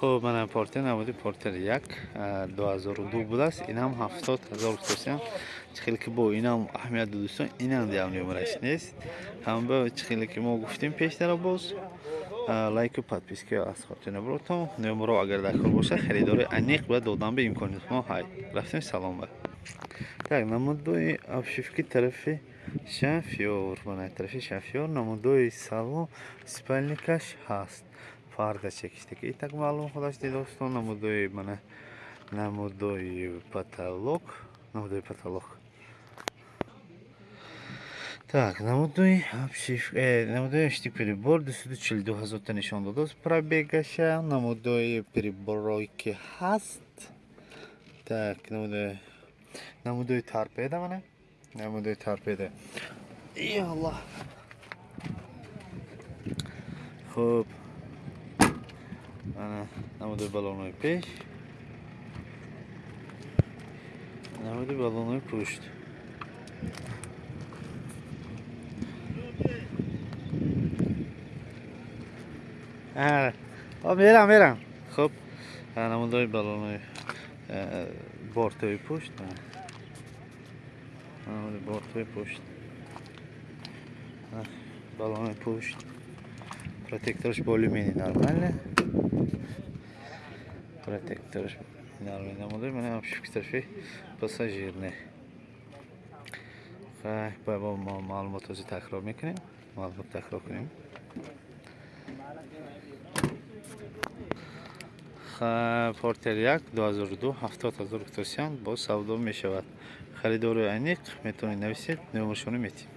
Хуб, мана Портер, намуди Портер 1 2002 будааст. Инам 70 000 гуфтосиям. Чӣ хеле ки бо инам аҳамият дӯстон, инам диам номераш нест. Ҳамба чӣ хеле ки мо гуфтем пештара, боз лайку подписка аз хотир набуротон. Номеро агар дар кор бошад, харидори аниқ ба додан ба имкониятҳо ҳай. Рафтем, салом ба. Так, намудои обшивки тарафи шофёр, мана тарафи шофёр намудои салон, спальникаш ҳаст. Парда чекиштаки итак маълум худаш дидостон. Намудои, мана намудои потолок, намудои потолок. Так, намудои обшив, намудои штик прибор 242 000 та нишон додааст пробегаша, намудои приборое ки ҳаст. Так, намудои торпеда, мана намудои торпеда. И Аллоҳ. Хуб, ана намудои баллонҳои пеш, намудои баллонҳои пушт. Мерам, мерам. Хуб, намудои баллонҳои бортҳои пушт, намудои бортҳои пушт, баллонҳои пушт. Протекторш более-менее нормально. Протекторш нормально. Намудои мана обшивки тарафи пассажирне. Хай, ба мо маълумот ҳозир такрор мекунем. Маълумот такрор кунем. Портер 1 2002, 70 000 гуфтосиянд, боз савдо мешавад. Харидори аниқ метавонед нависед, номершоно метиҳем.